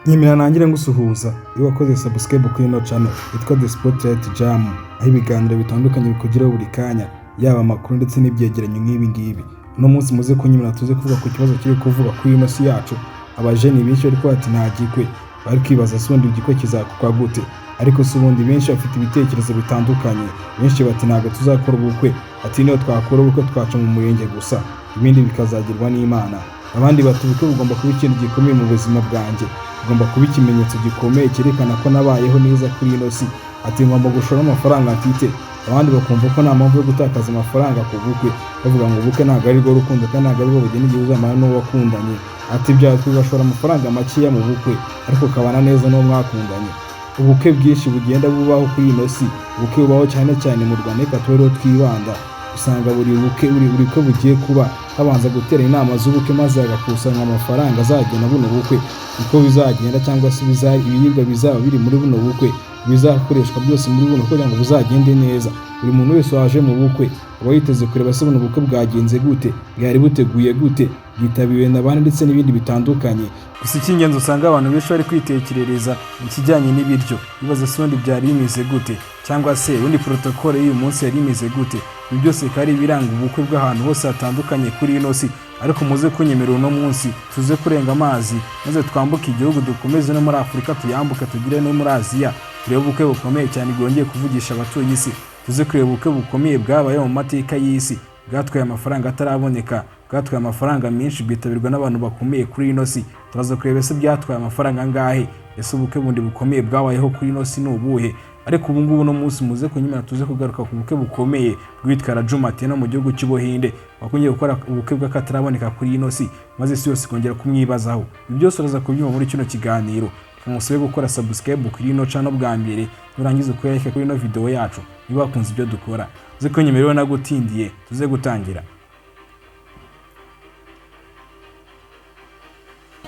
Nyemera nangire ngusuhuza iyo wakoze subscribe kuri ino channel yitwa The Spotlight Jam, aho ibiganiro bitandukanye bikugeraho buri kanya, yaba amakuru ndetse n'ibyegeranyo nk'ibi ngibi. Uno munsi muze kunyemera tuze kuvuga ku kibazo kiri kuvuga kuri ino si yacu. Abajeni benshi bari kuvuga ati nta gikwe, bari kwibaza se ubundi igikwe kizakorwa gute? Ariko se ubundi benshi bafite ibitekerezo bitandukanye, benshi bati ntabwo tuzakora ubukwe, ati niyo twakora ubukwe twaca mu murenge gusa, ibindi bikazagirwa n'Imana. Abandi bati ubukwe bugomba kuba ikintu gikomeye mu buzima bwanjye, bugomba kuba ikimenyetso gikomeye cyerekana ko nabayeho neza kuri ino si, ati ngomba gushoramo amafaranga mfite. Abandi bakumva ko nta mpamvu yo gutakaza amafaranga ku bukwe, bavuga ngo ubukwe ntabwo ari rwo rukundo kandi ntabwo ari rwo bugena igihe uzamara n'uwo wakundanye, ati byaba ugashora amafaranga makeya mu bukwe ariko ukabana neza n'uwo mwakundanye. Ubukwe bwinshi bugenda bubaho kuri ino si, ubukwe bubaho cyane cyane mu Rwanda, reka tube ariho twibanda. Usanga buri bukwe buri bukwe bugiye kuba habanza gutera inama z'ubukwe, maze hagakusanywa amafaranga azagena buno bukwe uko bizagenda, cyangwa se ibiribwa bizaba biri muri buno bukwe bizakoreshwa byose muri buno kugira ngo buzagende neza. Buri muntu wese waje mu bukwe aba yiteze kureba se buno bukwe bwagenze gute, bwari buteguye gute, bwitabiriwe na bande ndetse n'ibindi bitandukanye. Gusa icy'ingenzi usanga abantu benshi bari kwitekerereza ikijyanye n'ibiryo, bibaza se ubundi byari bimeze gute, cyangwa se ubundi protocole y'uyu munsi yari imeze gute. Ibi byose bikaba ari ibiranga ubukwe bw'ahantu hose hatandukanye kuri ino si. Ariko muze kunyemerera uno munsi tuze kurenga amazi maze twambuke igihugu, dukomeze no muri Afurika, tuyambuke tugere no muri Aziya, turebe ubukwe bukomeye cyane bwongeye kuvugisha abatuye isi. Tuze kureba ubukwe bukomeye bwabaye mu mateka y'isi, bwatwaye amafaranga ataraboneka, bwatwaye amafaranga menshi, bwitabirwa n'abantu bakomeye kuri ino si. Turaza kureba ese byatwaye amafaranga angahe, ese ubukwe bundi bukomeye bwabayeho kuri ino si ni ubuhe. Ariko ubu ngubu uno munsi muze kunyemera tuze kugaruka ku bukwe bukomeye bwitwa Raju Matena mu gihugu cy'Ubuhinde, wakungiye gukora ubukwe bw'akataraboneka kuri ino si, maze isi yose ikongera kumwibazaho. Ibi byose uraza kubyumva muri kino kiganiro. Reka ngusabe gukora subscribe kuri ino channel bwa mbere, nurangiza ukore like kuri ino video yacu niba wakunze ibyo dukora. Uze kunyemerera nagutindiye tuze gutangira.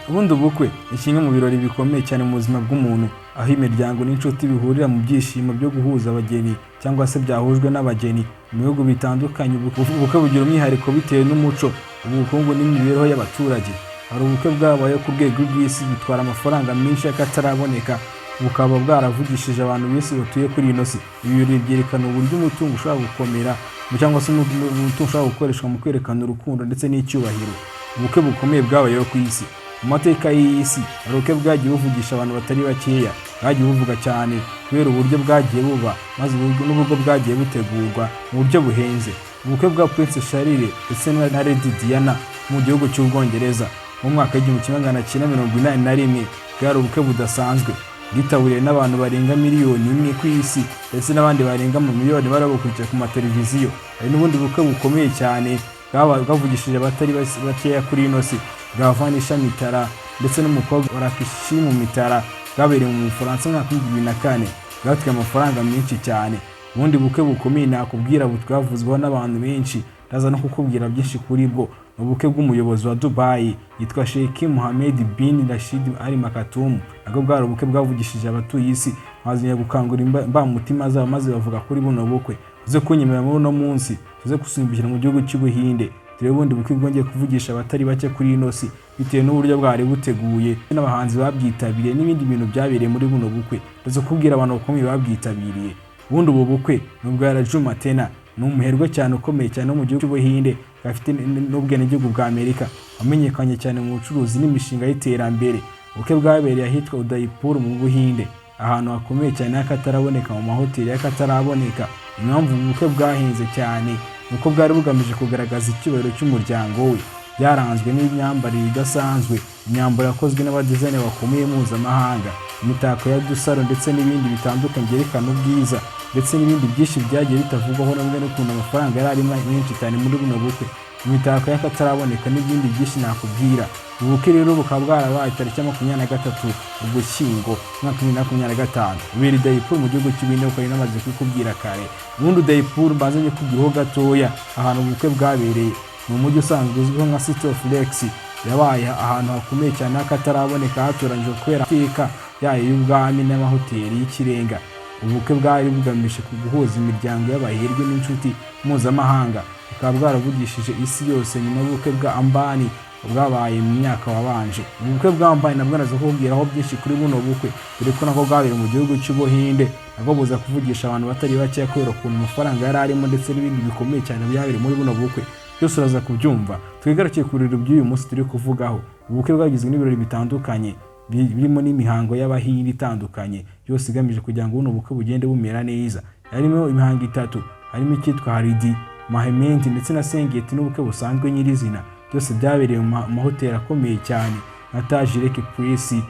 Ubundi ubukwe ni kimwe mu birori bikomeye cyane mu buzima bw'umuntu, aho imiryango n'inshuti bihurira mu byishimo byo guhuza abageni cyangwa se byahujwe n'abageni. Mu bihugu bitandukanye ubukwe bugira umwihariko bitewe n'umuco, ubukungu n'imibereho y'abaturage. Hari ubukwe bwabaye ku rwego rw'isi bitwara amafaranga menshi y'akataraboneka, bukaba bwaravugishije abantu benshi batuye kuri ino si. Ibi birori byerekana uburyo umutungo ushobora gukomera cyangwa se umutungo ushobora gukoreshwa mu kwerekana urukundo ndetse n'icyubahiro. Ubukwe bukomeye bwabayeho ku isi. Mu mateka y'iyi si hari ubukwe bwagiye buvugisha abantu batari bakeya, bwagiye buvuga cyane kubera uburyo bwagiye buba, maze n'uburyo bwagiye butegurwa mu buryo buhenze. Ubukwe bwa Prince Charles ndetse na Lady Diana mu gihugu cy'Ubwongereza mu mwaka w'1981 bwari ubukwe budasanzwe, bwitabiriwe n'abantu barenga miliyoni 1 ku isi ndetse n'abandi barenga amamiliyoni barabukurikiye ku mateleviziyo. Hari n'ubundi bukwe bukomeye cyane bwavugishije abatari bakeya kuri ino si, bwa Vanisha Mitara ndetse n'umukobwa wa Rakishimu Mitara, bwabereye mu Bufaransa mu mwaka w'2004, bwatwaye amafaranga menshi cyane. Ubundi bukwe bukomeye nakubwira bwavuzweho n'abantu benshi, ndaza no kukubwira byinshi kuri bwo, ni ubukwe bw'umuyobozi wa Dubai yitwa Sheikh Mohammed bin Rashid Al Maktoum. Nabwo bwari ubukwe bwavugishije abatuye isi, bazanye gukangura imbamutima zabo maze bavuga kuri buno bukwe. Uze kunyemerera muri uno munsi tuze gusimbukira mu gihugu cy'Ubuhinde, turebe ubundi bukwe bwongeye kuvugisha abatari bake kuri ino si bitewe n'uburyo bwari buteguye n'abahanzi babyitabiriye n'ibindi bintu byabereye muri buno bukwe. Ndaza kukubwira abantu bakomeye babwitabiriye. Ubundi ubu bukwe ni ubwa Raju Matena, ni umuherwe cyane ukomeye cyane wo mu gihugu cy'Ubuhinde, afite n'ubwenegihugu bwa Amerika, wamenyekanye cyane mu bucuruzi n'imishinga y'iterambere. Ubukwe bwabereye ahitwa Udaipur mu Buhinde, ahantu hakomeye cyane y'akataraboneka mu mahoteli y'akataraboneka. Impamvu ubu bukwe bwahenze cyane ni uko bwari bugamije kugaragaza icyubahiro cy'umuryango we. Byaranzwe n'imyambarire idasanzwe, imyambaro yakozwe n'abadizayini bakomeye mpuzamahanga, imitako ya dusaro ndetse n'ibindi bitandukanye byerekana ubwiza, ndetse n'ibindi byinshi byagiye bitavugwaho rumwe n'ukuntu amafaranga yari ari menshi cyane muri buno bukwe, imitako y'akataraboneka n'ibindi byinshi nakubwira. Ubu bukwe rero bukaba bwarabaye tariki ya 23 Ugushyingo umwaka 2025, bubera i Udaipur mu gihugu cy'Ubuhinde, nk'uko nari namaze kubikubwira kare. Ubundi Udaipur mbanze nyikubwireho gatoya, ahantu ubukwe bwabereye ni umujyi usanzwe uzwiho nka City of Lakes, yabaye ahantu hakomeye cyane h'akataraboneka, hatoranyijwe kubera amateka yayo y'ubwami n'amahoteli y'ikirenga. Ubukwe bwari bugamije guhuza imiryango y'abaherwe n'inshuti mpuzamahanga, bukaba bwaravugishije isi yose nyuma y'ubukwe bwa Ambani Bwabaye mu myaka wabanje. Ubukwe bwa Ambani nabwo naza kukubwiraho byinshi kuri buno bukwe, dore ko nabwo bwabereye mu gihugu cy'Ubuhinde, nabwo buza kuvugisha abantu batari bakeya kubera ukuntu amafaranga yari arimo ndetse n'ibindi bikomeye cyane byabereye muri buno bukwe. Byose uraza kubyumva. Twigarukiye ku birori by'uyu munsi turi kuvugaho. Ubukwe bwagizwe n'ibirori bitandukanye birimo n'imihango y'Abahinde itandukanye, yose igamije kugira ngo buno bukwe bugende bumera neza. Harimo imihango itatu, harimo icyitwa Haldi, Mehndi ndetse na Sangeet, n'ubukwe busanzwe nyirizina. Byose byabereye mu mahoteli akomeye cyane nka Taj Lake Place,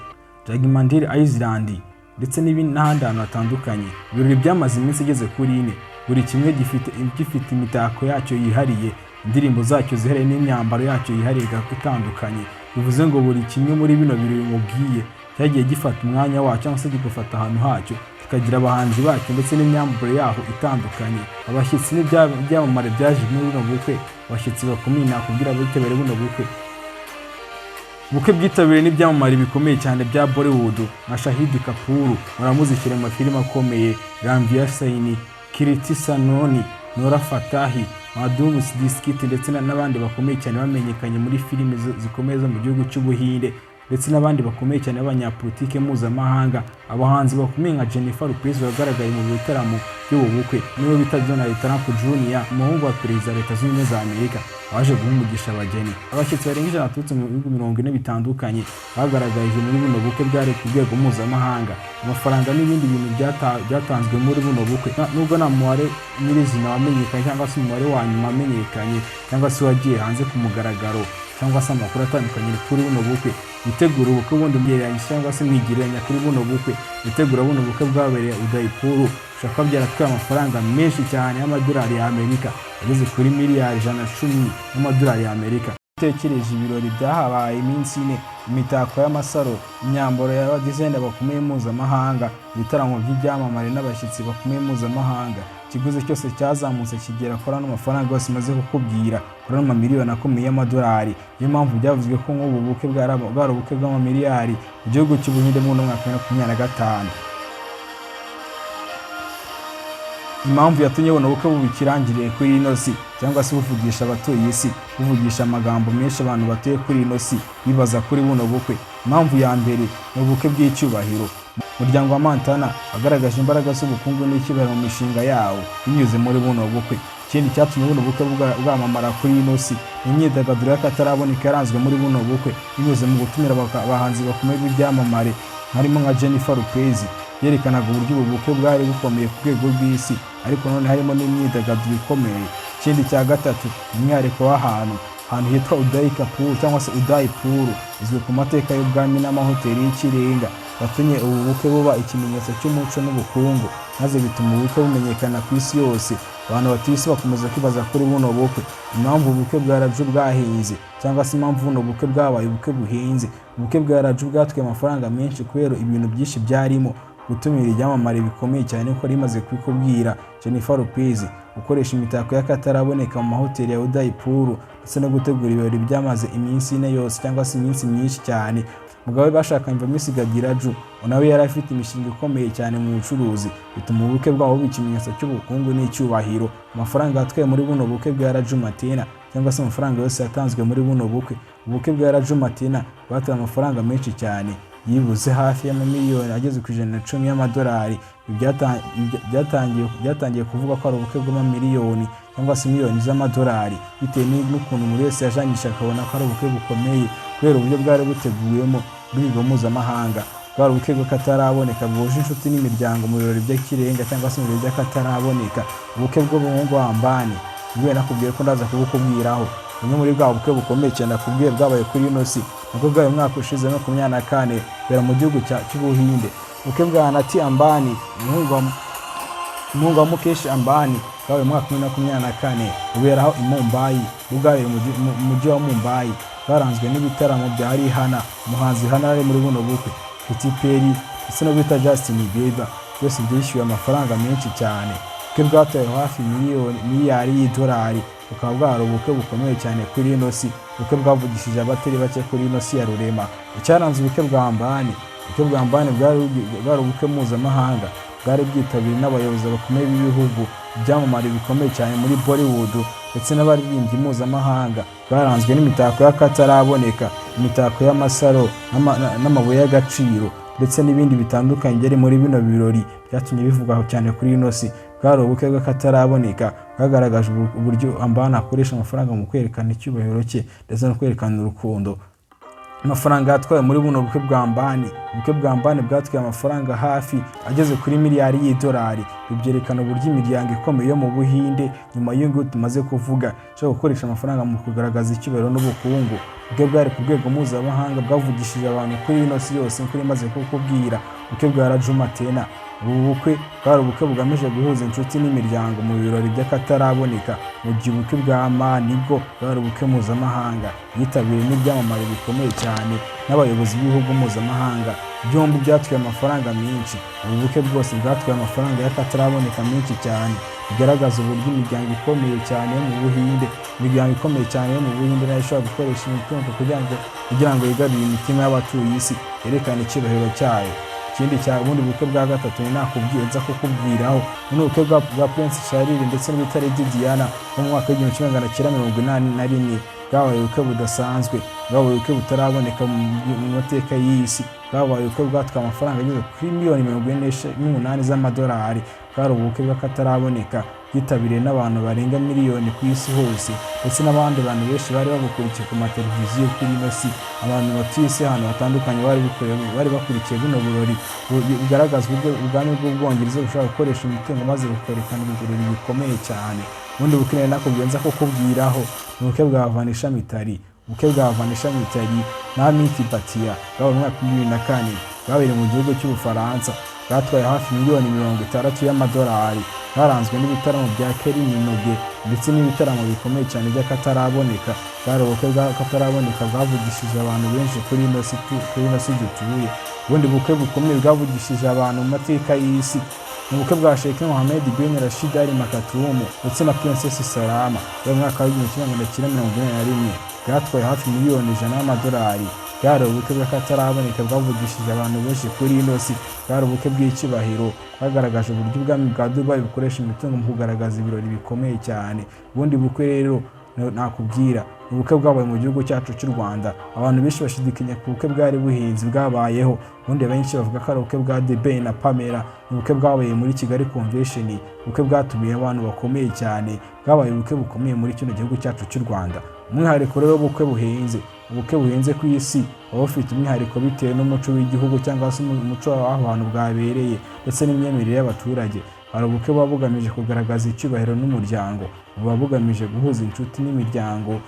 Jagmandir Island ndetse n'ibindi n'ahandi hantu hatandukanye. Ibirori byamaze iminsi igeze kuri 4, buri kimwe gifite imitako yacyo yihariye, indirimbo zacyo zihariye n'imyambaro yacyo yihariye itandukanye. Bivuze ngo buri kimwe muri bino birori mubwiye cyagiye gifata umwanya wacyo cyangwa se kigafata ahantu hacyo, kikagira abahanzi bacyo ndetse n'imyambarire yaho itandukanye. Abashyitsi n'ibyamamare byaje muri buno bukwe, abashyitsi bakomeye nakubwira bitabiriye buno bukwe. Ubukwe bwitabiriwe n'ibyamamare bikomeye cyane bya Bollywood nka Shahid Kapoor, muramuzikira mu mafilime akomeye, Ranveer Singh, Kriti Sanon, Nora Fatehi, Madhuri Dixit ndetse n'abandi bakomeye cyane bamenyekanye muri filime zikomeye zo mu gihugu cy'Ubuhinde, ndetse n'abandi bakomeye cyane b'abanyapolitike mpuzamahanga. Abahanzi bakomeye nka Jennifer Lopez wagaragaye mu bitaramo by'ubu bukwe, niwe bita Donald Trump Jr., umuhungu wa perezida wa Leta Zunze Ubumwe za Amerika, waje guha umugisha abageni. Abashyitsi barenga 100 baturutse mu bihugu 40 bitandukanye bagaragaje muri buno bukwe bwari ku rwego mpuzamahanga. Amafaranga n'ibindi bintu byatanzwe muri buno bukwe, nubwo nta mubare nyirizina wamenyekanye cyangwa se umubare wa nyuma wamenyekanye cyangwa se wagiye hanze ku mugaragaro cyangwa se amakuru atandukanye kuri buno bukwe. Gutegura ubukwe bundi mugereranyije cyangwa se mwigereranya kuri buno bukwe, gutegura buno bukwe bwabereye Udaipur bishobora kuba byaratwaye amafaranga menshi cyane y'amadolari y'Amerika ageze kuri miliyari 110 y'amadolari y'Amerika. Utekereje ibirori byahabaye iminsi 4, imitako y'amasaro, imyambaro y'aba designer bakomeye mpuzamahanga, ibitaramo by'ibyamamare n'abashyitsi bakomeye mpuzamahanga, ikiguzi cyose cyazamutse kigera kuri ano mafaranga yose maze kukubwira, kuri ano mamiliyoni akomeye y'amadolari. Niyo mpamvu byavuzwe ko nk'ubu bukwe bwari ubukwe bw'amamiliyari mu gihugu cy'Ubuhinde muri uno mwaka wa 2025. Impamvu yatumye buno bukwe buba ikirangirire kuri ino si cyangwa se buvugisha abatuye isi, buvugisha amagambo menshi abantu batuye kuri ino si bibaza kuri buno bukwe. Impamvu ya mbere ni ubukwe bw'icyubahiro. Umuryango wa Montana wagaragaje imbaraga z'ubukungu n'icyubahiro mu mishinga yawo binyuze muri buno bukwe. Ikindi cyatumye buno bukwe bwamamara kuri ino si ni imyidagaduro y'akataraboneka yaranzwe muri buno bukwe binyuze mu gutumira abahanzi bakomeye b'ibyamamare harimo nka Jennifer Lopez. Yerekanaga uburyo ubu bukwe bwari bukomeye ku rwego rw'isi, ariko none harimo n'imyidagaduro ikomeye. Ikindi cya gatatu ni umwihariko w'ahantu, ahantu hitwa Udayi Kapoor cyangwa se Udaipur, izwi ku mateka y'ubwami n'amahoteli y'ikirenga, yatumye ubu bukwe buba ikimenyetso cy'umuco n'ubukungu, maze bituma ubukwe bumenyekana ku isi yose. Abantu batuye isi bakomeza kwibaza kuri buno bukwe, impamvu ubukwe bwa Raju bwahenze cyangwa se impamvu buno bukwe bwabaye ubukwe buhenze. Ubukwe bwa Raju bwatwaye amafaranga menshi kubera ibintu byinshi byarimo: gutumira ibyamamare bikomeye cyane ko rimaze kubikubwira, Jennifer Lopez, gukoresha imitako y'akataraboneka mu mahoteli ya Udaipur, ndetse no gutegura ibirori byamaze iminsi 4 yose cyangwa se iminsi myinshi cyane. Umugabo we bashakanye Miss Gadiraju nawe yari afite imishinga ikomeye cyane mu bucuruzi, bituma ubukwe bwabo buba ikimenyetso cy'ubukungu n'icyubahiro. Amafaranga yatwaye muri buno bukwe bwa Raju Matina cyangwa se amafaranga yose yatanzwe muri buno bukwe, ubukwe bwa Raju Matina bwatwaye amafaranga menshi cyane, yibuze hafi y'amamiliyoni ageze ku 110 y'amadolari. Ibi byatangiye kuvuga ko ari ubukwe bw'amamiliyoni cyangwa se miliyoni z'amadolari, bitewe n'ukuntu buri wese yajanisha akabona ko ari ubukwe bukomeye kubera uburyo bwari buteguwemo rwego mpuzamahanga. Bwari ubukwe bw'akataraboneka buhuje inshuti n'imiryango mu birori by'ikirenga cyangwa se mu birori by'akataraboneka. Ubukwe bw'umuhungu wa Ambani ubwo nakubwiye ko ndaza kubukubwiraho, bumwe muri bwa bukwe bukomeye cyane nakubwiye bwabaye kuri ino si, nabwo bwabaye umwaka ushize 24, bera mu gihugu cy'Ubuhinde. Ubukwe bwa Anant Ambani, umuhungu wa Mukesh Ambani, bwabaye mu mwaka wa 2024, bubera i Mumbai. Bwabereye mu mujyi wa Mumbai, bwaranzwe n'ibitaramo bya Rihanna, umuhanzi Rihanna ari muri buno bukwe, Katy Perry ndetse no bita Justin Bieber, byose byishyuwe amafaranga menshi cyane. Ubukwe bwataye hafi miliyoni miliyari y'idolari, bukaba bwari ubukwe bukomeye cyane kuri ino si, ubukwe bwavugishije abatari bake kuri ino si ya rurema. Icyaranze ubukwe bwa Ambani, ubukwe bwa Ambani bwari ubukwe mpuzamahanga bwari bwitabiriwe n'abayobozi bakomeye b'ibihugu. Ibyamamare bikomeye cyane muri Bollywood ndetse n'abaririmbyi mpuzamahanga bwaranzwe n'imitako y'akataraboneka, imitako y'amasaro n'amabuye y'agaciro ndetse n'ibindi bitandukanye byari muri bino birori byatumye bivugwaho cyane kuri ino si. Bwari ubukwe bw'akataraboneka bwagaragaje uburyo Ambani akoresha amafaranga mu kwerekana icyubahiro cye ndetse no kwerekana urukundo. Amafaranga yatwawe muri buno bukwe bwa Ambani: ubukwe bwa Ambani bwatwaye amafaranga hafi ageze kuri miliyari y'idolari. Ibi byerekana uburyo imiryango ikomeye yo mu Buhinde, nyuma y'iyo tumaze kuvuga, ishobora gukoresha amafaranga mu kugaragaza icyubahiro n'ubukungu. Ubukwe bwari ku rwego mpuzamahanga, bwavugishije abantu kuri ino si yose nk'uko imaze kukubwira. Ubukwe bwa Raju Matena: ubu bukwe bwari ubukwe bugamije guhuza inshuti n'imiryango mu birori by'akataraboneka, mu gihe ubukwe bwa Ambani bwo bwari ubukwe mpuzamahanga bwitabiriwe n'ibyamamare bikomeye cyane n'abayobozi b'ibihugu mpuzamahanga. Byombi byatwaye amafaranga menshi. Ubu bukwe bwose bwatwaye amafaranga y'akataraboneka menshi cyane, bigaragaza uburyo imiryango ikomeye cyane yo mu Buhinde nayo ishobora gukoresha imitungo kugira ngo yigarurire imitima y'abatuye isi, yerekane icyubahiro cyayo. Ikindi cya ubundi bukwe bwa gatatu ni nakubwiye nza kukubwiraho ni ubukwe bwa Prince Charles ndetse n'uwitwa Lady Diana wo mu mwaka w'1981. Bwabaye ubukwe budasanzwe, bwabaye ubukwe butaraboneka mu mateka y'isi. Bwabaye ubukwe bwatwaye amafaranga ageze kuri miliyoni 48 z'amadolari. Bwari ubukwe bw'akataraboneka bwitabiriwe n'abantu barenga miliyoni ku isi hose, ndetse n'abandi bantu benshi bari babukurikiye ku mateleviziyo kuri ino si. Abantu batuye isi ahantu hatandukanye bari bakurikiye buno burori bugaragaza uburyo ubwami bw'Ubwongereza bushobora gukoresha imitungo maze bukerekana ibirori bikomeye cyane. Ubundi bukwe nari nakubwiye nza kukubwiraho ni ubukwe bwa Vanisha Mitali. Ubukwe bwa Vanisha Mitali na Amit Bhatia bwabaye mu mwaka wa 2004, bwabereye mu gihugu cy'Ubufaransa, bwatwaye hafi miliyoni 60 y'amadolari. Bwaranzwe n'ibitaramo bya Kylie Minogue ndetse n'ibitaramo bikomeye cyane by'akataraboneka. Bwari ubukwe bw'akataraboneka bwavugishije abantu benshi kuri ino si dutuye. Ubundi bukwe bukomeye bwavugishije abantu mu mateka y'isi ni ubukwe bwa Sheikh Mohammed bin Rashid Al Maktoum ndetse na Princess Salama mu mwaka w'1981, bwatwaye hafi miliyoni 100 y'amadolari. Bwari ubukwe bw'akataraboneka bwavugishije abantu benshi kuri ino si. Bwari ubukwe bw'icyubahiro bwagaragaje uburyo ubwami bwa Dubai bukoresha imitungo mu kugaragaza ibirori bikomeye cyane. Ubundi bukwe rero nakubwira ni ubukwe bwabaye mu gihugu cyacu cy'u Rwanda. Abantu benshi bashidikanya ku bukwe bwari buhenze bwabayeho. Ubundi benshi bavuga ko ari ubukwe bwa The Ben na Pamela. Ni ubukwe bwabaye muri Kigali Convention, ubukwe bwatumiye abantu bakomeye cyane, bwabaye ubukwe bukomeye muri kino gihugu cyacu cy'u Rwanda. Umwihariko rero w'ubukwe buhenze: ubukwe buhenze ku isi buba bufite umwihariko bitewe n'umuco w'igihugu cyangwa se umuco w'aho hantu bwabereye ndetse n'imyemerere y'abaturage. Hari ubukwe buba bugamije kugaragaza icyubahiro n'umuryango, buba bugamije guhuza inshuti n'imiryango,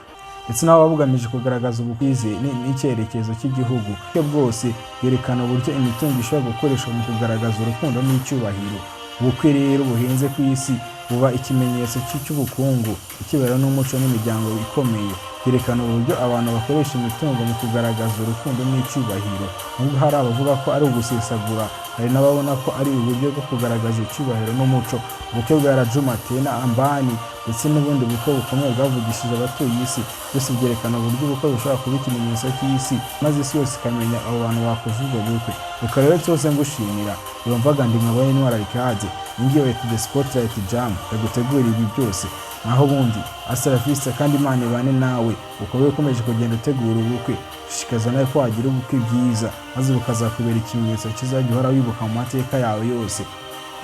ndetse n'aho buba bugamije kugaragaza ubukwize n'icyerekezo cy'igihugu. Ubukwe bwose bwerekana uburyo imitungo ishobora gukoreshwa mu kugaragaza urukundo n'icyubahiro. Ubukwe rero buhenze ku isi buba ikimenyetso cy'ubukungu, icyubahiro n'umuco n'imiryango ikomeye. Byerekana uburyo abantu bakoresha imitungo mu kugaragaza urukundo n'icyubahiro. Nubwo hari abavuga ko ari ugusesagura, hari n'ababona ko ari uburyo bwo kugaragaza icyubahiro n'umuco. Ubukwe bwa Raju Matena Ambani ndetse n'ubundi bukwe bukomeye bwavugishije abatuye isi, byose byerekana uburyo ubukwe bushobora kuba ikimenyetso cy'isi, maze isi yose ikamenya abo bantu bakoze ubwo bukwe. Reka rero cyose ngushimira yumvaga ndi nkabaye intwara rikade ingiwe to the Spotlight Jam yagutegura ibi byose. Naho ubundi, hasta la vista, kandi Imana ibane nawe ukaba ukomeje kugenda utegura ubukwe. Shishikaza nawe ko wagira ubukwe bwiza, maze bukazakubera ikimenyetso kizajya uhora wibuka mu mateka yawe yose.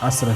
Hasta la